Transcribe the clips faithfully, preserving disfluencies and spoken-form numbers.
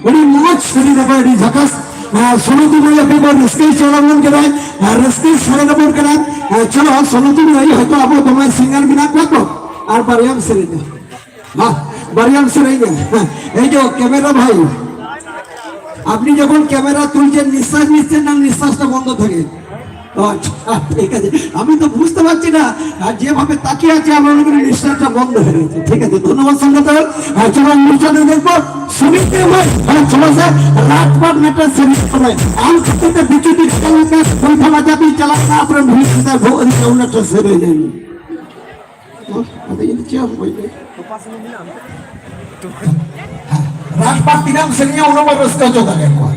ᱟᱹᱰᱤ ᱢᱚᱡᱽ, ᱟᱹᱰᱤ ᱱᱟᱯᱟᱭ, ᱟᱹᱰᱤ ᱡᱷᱟᱠᱟᱥ᱾ ᱟᱨ ᱥᱚᱱᱚᱛᱤ ᱢᱟᱹᱭ ᱟᱯᱮ ᱵᱚᱱ ᱨᱟᱹᱥᱠᱟᱹ ᱦᱚᱪᱚ ᱟᱵᱚᱱ ᱠᱟᱱᱟᱭ, ᱟᱨ ᱨᱟᱹᱥᱠᱟᱹ ᱥᱟᱰᱮ ᱟᱵᱚᱱ ᱠᱟᱱᱟᱭ᱾ ᱟᱨ ᱪᱚᱞᱚ, ᱥᱚᱱᱚᱛᱤ ᱢᱟᱹᱭ, ᱦᱚᱭᱛᱳ ᱟᱵᱚ ᱫᱚᱢᱮ singer ᱢᱮᱱᱟᱜ ᱠᱚᱣᱟ ᱛᱚ, ᱟᱨ ᱵᱟᱨᱭᱟᱢ ᱥᱮᱨᱮᱧᱟ᱾ ᱦᱮᱸ, ᱵᱟᱨᱭᱟᱢ ᱥᱮᱨᱮᱧᱟ᱾ ᱦᱮᱸ, ᱮᱭ ᱡᱮ camera ᱵᱷᱟᱭ, আপনি যখন ক্যামেরা তুলছেন, নিঃশ্বাস নিচ্ছেন না, নিঃশ্বাসটা বন্ধ থাকে। ও আচ্ছা, ঠিক আছে, আমি তো বুঝতে পারছি না। আর যেভাবে তাকিয়ে আছে, আমার মনে হয় নিঃশ্বাসটা বন্ধ হয়ে গেছে। ঠিক আছে, ধন্যবাদ সঙ্গত। আর চলো, অনুষ্ঠানে দেখবো সুমিত দে ভাই। হ্যাঁ, চলো স্যার, রাজপাট মেটার সেমিনার হবে। আম করতে বিচুটি চালাতে, বৈঠা বাজাতে চালাতে, আপনার ভিড় ভোগ চালাতে সেরে যাই। ᱚ, ᱟᱫᱚ ᱤᱧ ᱫᱚ ᱪᱮᱫ ᱦᱚᱸ ᱵᱟᱹᱧ ᱞᱟᱹᱭᱟ᱾ ᱨᱟᱡᱽᱯᱟᱴ ᱛᱤᱱᱟᱹᱜ ᱮᱢ ᱥᱮᱨᱮᱧᱟ, ᱩᱱᱟᱹᱜ ᱵᱚᱱ ᱨᱟᱹᱥᱠᱟᱹ ᱦᱚᱪᱚ ᱫᱟᱲᱮᱭᱟᱠᱚᱣᱟ᱾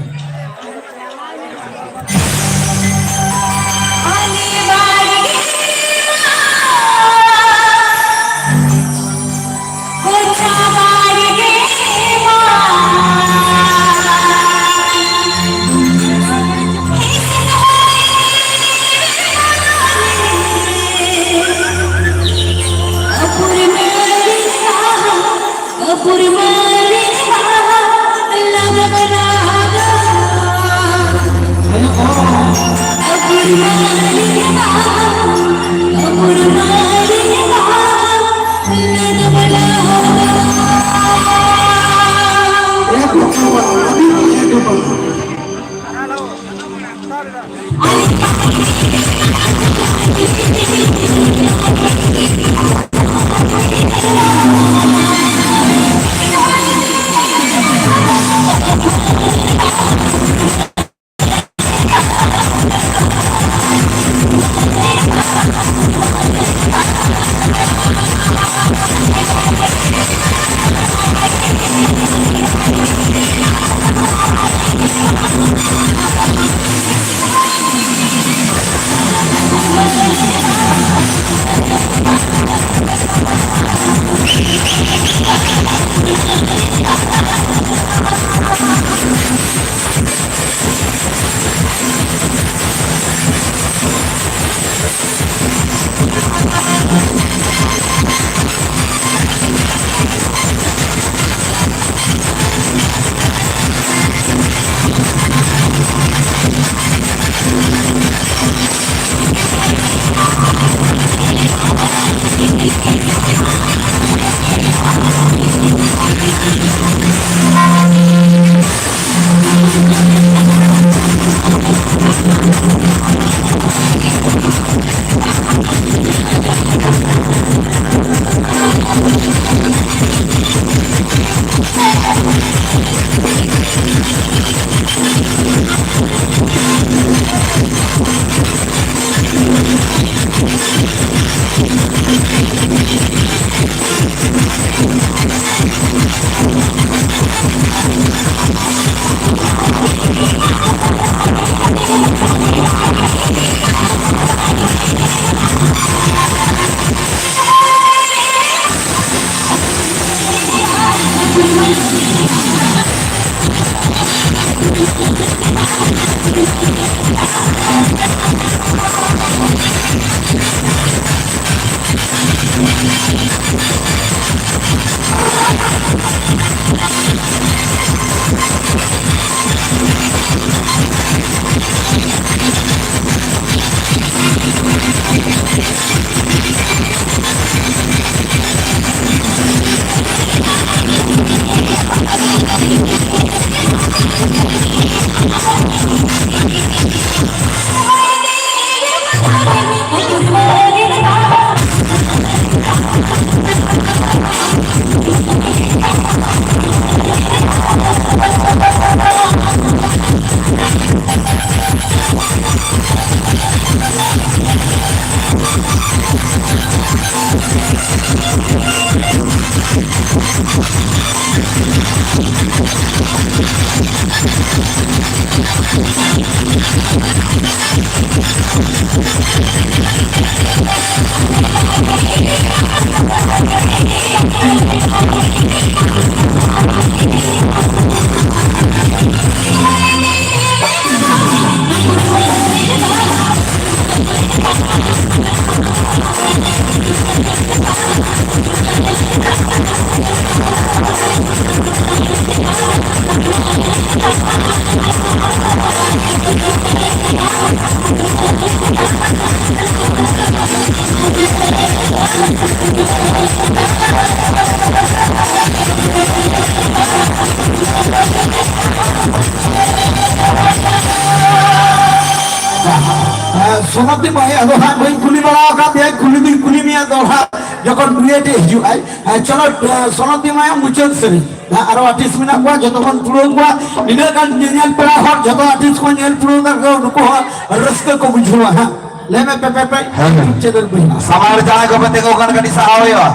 ᱥᱚᱱᱚᱛᱤ ᱢᱟᱹᱭ, ᱟᱫᱚ ᱦᱟᱸᱜ ᱵᱟᱹᱧ ᱠᱩᱞᱤ ᱵᱟᱲᱟ ᱟᱠᱟᱫ ᱢᱮᱭᱟ, ᱠᱩᱞᱤ ᱫᱩᱧ ᱠᱩᱞᱤ ᱢᱮᱭᱟ ᱫᱚᱦᱲᱟ ᱡᱚᱠᱷᱚᱱ ᱰᱩᱭᱮᱴ ᱮ ᱦᱤᱡᱩᱜ ᱟᱭ᱾ ᱦᱮᱸ, ᱪᱚᱞᱚ, ᱥᱚᱱᱚᱛᱤ ᱢᱟᱹᱭ, ᱢᱩᱪᱟᱹᱫ ᱥᱮᱨᱮᱧ᱾ ᱦᱮᱸ, ᱟᱨᱚ ᱟᱨᱴᱤᱥᱴ ᱢᱮᱱᱟᱜ ᱠᱚᱣᱟ, ᱡᱚᱛᱚ ᱵᱚᱱ ᱯᱩᱨᱟᱹᱣ ᱠᱚᱣᱟ᱾ ᱤᱱᱟᱹᱜ ᱜᱟᱱ ᱧᱮᱧᱮᱞ ᱯᱮᱲᱟ ᱦᱚᱲ ᱡᱚᱛᱚ ᱟᱨᱴᱤᱥᱴ ᱠᱚ ᱧᱮᱞ ᱯᱩᱨᱟᱹᱣ ᱠᱟᱜ ᱠᱚᱣᱟ, ᱱᱩᱠᱩ ᱦᱚᱸ ᱨᱟᱹᱥᱠᱟᱹ ᱠᱚ ᱵᱩᱡᱷᱟᱹᱣᱟ ᱦᱟᱸᱜ᱾ ᱞᱟᱹᱭ ᱢᱮ, ᱯᱮ, ᱯᱮ, ᱯᱮ, ᱦᱮᱸ᱾ YouTube ᱪᱮᱱᱮᱞ ᱵᱚᱭᱦᱟ᱾ ᱥᱟᱢᱟᱝ ᱨᱮ ᱡᱟᱦᱟᱸᱭ ᱠᱚᱯᱮ ᱛᱤᱸᱜᱩ ᱠᱟᱱᱟ, ᱠᱟᱹᱴᱤᱡ ᱥᱟᱦᱟ ᱦᱩᱭᱩᱜᱼᱟ᱾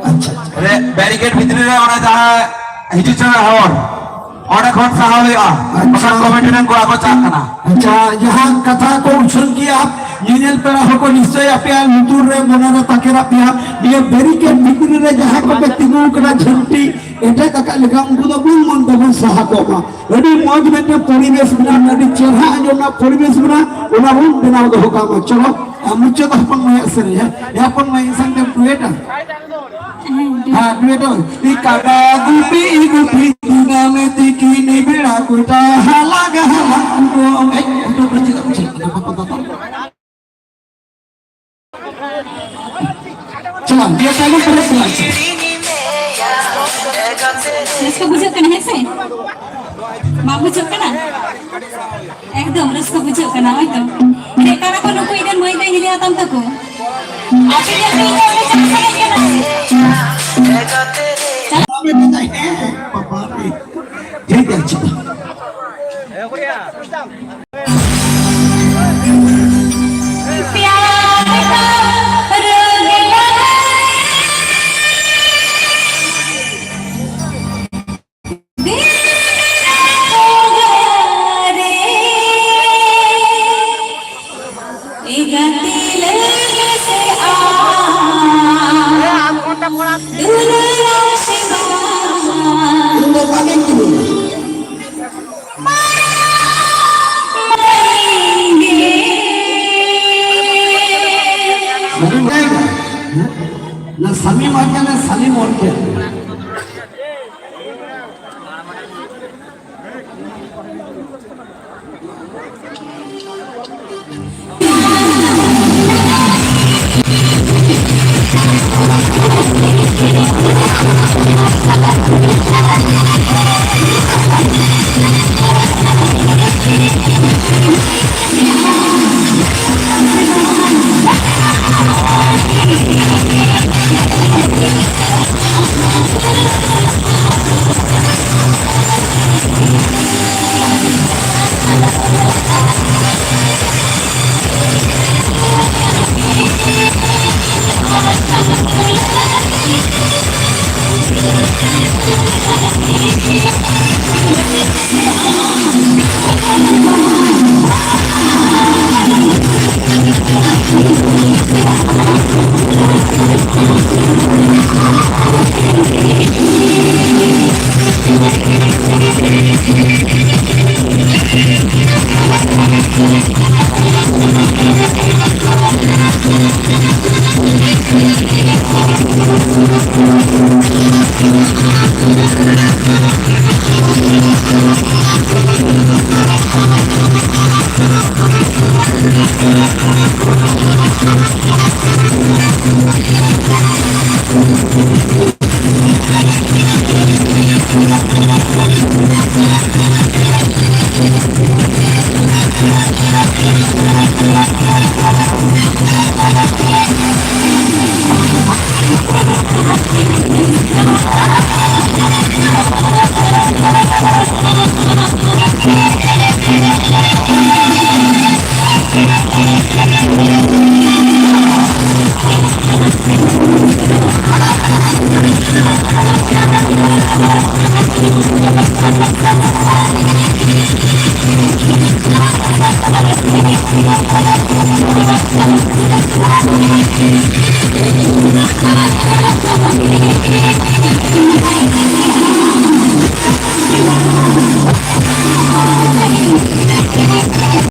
ᱟᱪᱪᱷᱟ, ᱟᱪᱪᱷᱟ᱾ ᱨᱮ, ᱵᱮᱨᱤᱠᱮᱰ ᱵᱷᱤᱛᱨᱤ ᱨᱮ ᱚᱱᱟ ᱡᱟᱦᱟᱸ ᱦᱤᱡᱩᱜ ᱥᱮᱱᱚᱜ ᱦᱚᱲ, ᱚᱸᱰᱮ ᱠᱷᱚᱱ ᱥᱟᱦᱟ ᱦᱩᱭᱩᱜᱼᱟ᱾ ᱟᱪᱪᱷᱟ᱾ ᱵᱟᱠᱷᱟᱱ ᱠᱚᱢᱤᱴᱤ ᱨᱮᱱ ᱠᱚᱲᱟ ᱠᱚ ᱪᱟᱜ ᱠᱟᱱᱟ᱾ ᱟᱪᱪᱷᱟ, ᱡᱟᱦᱟᱸ ᱠᱟᱛᱷᱟ ᱠᱚ ᱩᱪᱷᱟᱹᱱ ᱠᱮᱜᱼᱟ, ᱧᱮᱧᱮᱞ ᱯᱮᱲᱟ ᱦᱚᱲ ᱠᱚ ᱱᱤᱥᱪᱚᱭ ᱟᱯᱮᱭᱟᱜ ᱞᱩᱛᱩᱨ ᱨᱮ, ᱢᱚᱱᱮ ᱨᱮ ᱛᱟᱠᱮᱨ ᱟᱯᱮᱭᱟ᱾ ᱱᱤᱭᱟᱹ ᱵᱮᱨᱤᱠᱮᱰ ᱵᱷᱤᱛᱨᱤ ᱨᱮ ᱡᱟᱦᱟᱸᱭ ᱠᱚᱯᱮ ᱛᱤᱸᱜᱩ ᱠᱟᱱᱟ, ᱡᱷᱟᱹᱱᱴᱤ ᱮᱴᱮᱫ ᱟᱠᱟᱫ ᱞᱮᱠᱟ, ᱩᱱᱠᱩ ᱫᱚ ᱵᱚᱱ ᱢᱚᱱ ᱛᱮᱵᱚᱱ ᱥᱟᱦᱟ ᱠᱚᱜ ᱢᱟ᱾ ᱟᱹᱰᱤ ᱢᱚᱡᱽ ᱢᱤᱫᱴᱮᱱ ᱯᱚᱨᱤᱵᱮᱥ ᱢᱮᱱᱟᱜᱼᱟ, ᱟᱹᱰᱤ ᱪᱮᱦᱨᱟ ᱟᱸᱡᱚᱢ ᱨᱮᱱᱟᱜ ᱯᱚᱨᱤᱵᱮᱥ ᱢᱮᱱᱟᱜᱼᱟ, ᱚᱱᱟ ᱵᱚᱱ ᱵᱮᱱᱟᱣ ᱫᱚᱦᱚ ᱠᱟᱜ ᱢᱟ᱾ ᱪᱚᱞᱚ, ᱟᱨ ᱢᱩᱪᱟᱹᱫ ᱦᱚᱯᱚᱱ ᱢᱟᱹᱭᱟᱜ ᱥᱮᱨᱮᱧ, ᱦᱮᱸ? ᱦᱮᱸ, ᱦᱚᱯᱚᱱ ᱢᱟᱹᱭ, ᱤᱧ ᱥᱟᱶᱛᱮᱢ ᱰᱩᱭᱮᱴᱟ? ᱦᱮᱸ, ᱰᱩᱭᱮᱴ᱾ ᱤ ᱠᱟᱰᱟ ᱜᱩᱯᱤ, ᱤ ᱜᱩᱯᱤ, ᱫᱤᱱᱟᱹᱢ ᱛᱤᱠᱤᱱ ᱵᱮᱲᱟ ᱜᱚᱴᱟ ᱦᱟᱞᱟ ᱜᱟᱦᱞᱟ ᱩᱰᱩᱠ᱾ ᱮᱭ, ᱩᱰᱩᱠ ᱫᱚ ᱪᱮᱫᱟᱜ ᱮᱢ ᱪᱮᱫ ᱠᱟᱫᱟ? ᱵᱟᱠᱚ ᱫᱟᱫᱟ᱾ ᱪᱟᱞᱟᱜ, ᱫᱤᱭᱮ ᱛᱟᱭᱱᱚᱢ ᱯᱚᱨᱮ ᱪᱟᱞᱟᱜ ᱪᱮ? ᱨᱟᱹᱥᱠᱟᱹ ᱵᱩᱡᱷᱟᱹᱜ ᱠᱟᱱᱟ, ᱦᱮᱸ ᱥᱮ? ᱵᱟᱝ ᱵᱩᱡᱷᱟᱹᱜ ᱠᱟᱱᱟ? ᱮᱠᱫᱚᱢ ᱨᱟᱹᱥᱠᱟᱹ ᱵᱩᱡᱷᱟᱹᱜ ᱠᱟᱱᱟ, ᱦᱳᱭ ᱛᱚ᱾ ᱪᱮᱫ ᱠᱟᱱᱟ ᱠᱚ ᱱᱩᱠᱩ ᱤᱧ ᱨᱮᱱ ᱢᱟᱹᱭ ᱛᱟᱹᱧ ᱦᱤᱞᱤ ᱦᱟᱛᱟᱢ ᱛᱟᱠᱚ? ᱟᱯᱮ ᱧᱮᱞ ᱛᱮ ᱤᱧ ᱦᱚᱸ ᱟᱹᱰᱤ ᱪᱟᱞᱟᱜ ᱥᱟᱱᱟᱧ ᱠᱟᱱᱟ᱾ ᱪᱟᱞᱟᱜ ᱢᱮ ᱢᱮᱱᱫᱟ, ᱦᱮᱸ, ᱦᱮᱸ, ᱵᱟᱵᱟ ᱨᱮ᱾ ᱴᱷᱤᱠ ᱟᱪᱷᱮ᱾